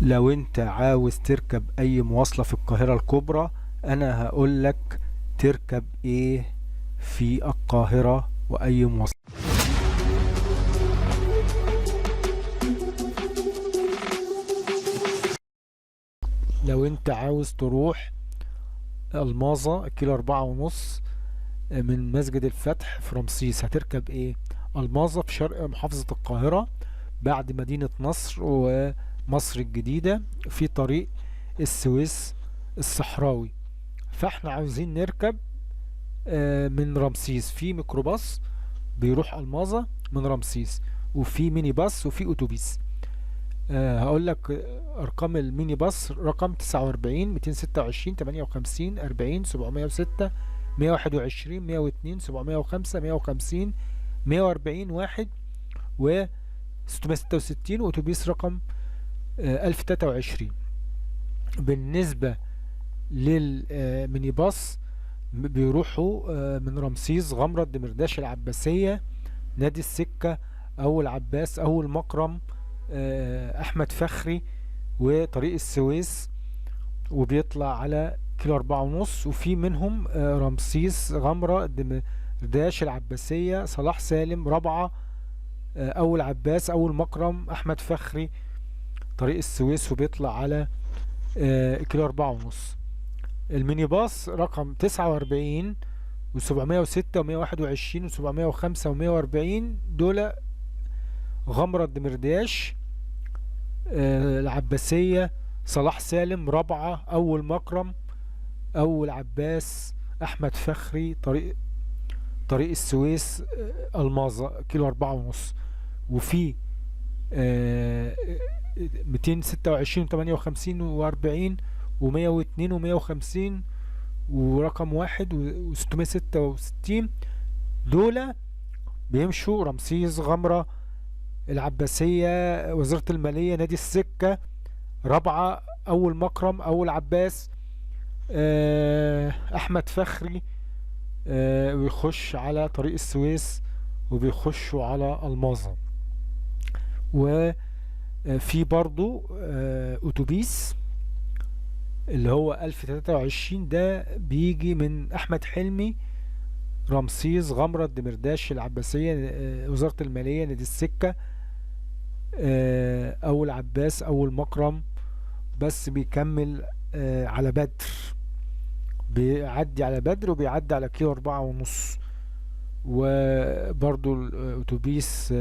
لو انت عاوز تركب اي مواصلة في القاهرة الكبرى، انا هقولك تركب ايه في القاهرة واي مواصلة. لو انت عاوز تروح الماظة كيلو 4.5 من مسجد الفتح في رمسيس، هتركب ايه؟ الماظة في شرق محافظة القاهرة بعد مدينة نصر ومصر الجديدة في طريق السويس الصحراوي. فاحنا عاوزين نركب من رمسيس في ميكروباص بيروح الماظة من رمسيس، وفي ميني باص وفي اتوبيس. هقول لك ارقام الميني باص: رقم 49 226 58 40 706 121 102 705 150 140 واحد و 666، واتوبيس رقم 1023. بالنسبة للميني باص بيروحوا من رمسيس غمرة دمرداش العباسية نادي السكة أول عباس أول مكرم أحمد فخري وطريق السويس، وبيطلع على كيلو 4.5. وفي منهم رمسيس غمرة دمرداش العباسية صلاح سالم رابعة أول عباس أول مكرم أحمد فخري طريق السويس، وبيطلع على كيلو 4.5. الميني باص رقم 49 و706 و121 و705 و140، دول غمرة دمرداش العباسية صلاح سالم رابعة أول مكرم أول عباس أحمد فخري طريق السويس الماظة كيلو 4.5. وفي 226 و58 و40 و102 و150 ورقم واحد و666، دول بيمشوا رمسيس غمرة العباسية وزارة المالية نادي السكة رابعة أول مكرم أول عباس أحمد فخري ويخش على طريق السويس وبيخشوا على الماظة. وفي برضو أتوبيس اللي هو 1023، ده بيجي من أحمد حلمي رمسيس غمرة دمرداش العباسية وزارة المالية نادي السكة أول عباس أول مكرم، بس بيكمل على بدر، بيعدي على بدر وبيعدي على كيلو 4.5. وبرضو الأتوبيس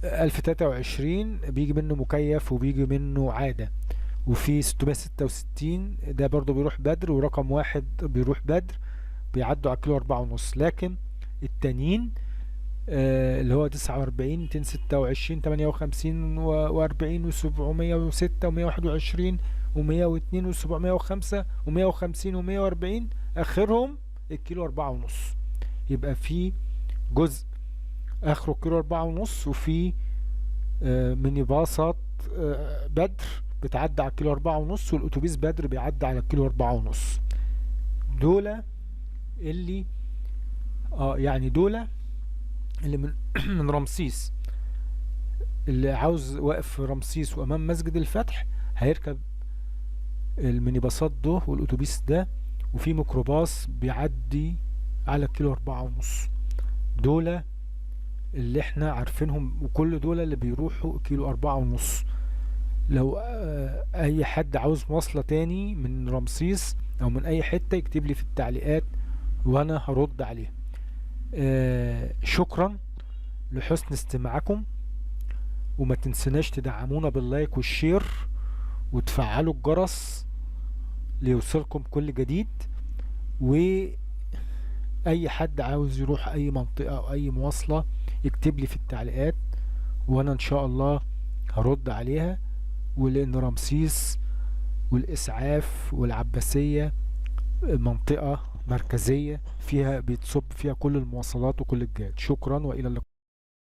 1023 بيجي منه مكيف وبيجي منه عادة. وفي 666 ده برضو بيروح بدر، ورقم واحد بيروح بدر، بيعدوا على كيلو 4.5. لكن التانيين اللي هو 49 226 58 و40 و706 و121 و102 و705 و150 و140، آخرهم الكيلو 4.5. يبقى في جزء آخره كيلو 4.5، وفي ميني باصات بدر بتعدي على الكيلو 4.5، والأتوبيس بدر بيعدي على الكيلو 4.5. دول اللي يعني دول اللي من رمسيس، اللي عاوز واقف في رمسيس وأمام مسجد الفتح هيركب الميني باصات ده والأتوبيس ده، وفي ميكروباص بيعدي على الكيلو 4.5. دول اللي احنا عارفينهم، وكل دول اللي بيروحوا كيلو 4.5. لو اي حد عاوز مواصلة تاني من رمسيس او من اي حتة يكتب لي في التعليقات وانا هرد عليه. شكرا لحسن استماعكم، وما تنسناش تدعمونا بال like وال share وتفعلوا الجرس ليوصلكم كل جديد. واي حد عاوز يروح اي منطقة او اي مواصلة يكتب لي في التعليقات وانا ان شاء الله هرد عليها. ولان رمسيس والاسعاف والعباسية منطقة مركزية فيها بيتصب فيها كل المواصلات وكل الجهات. شكرا والى اللقاء.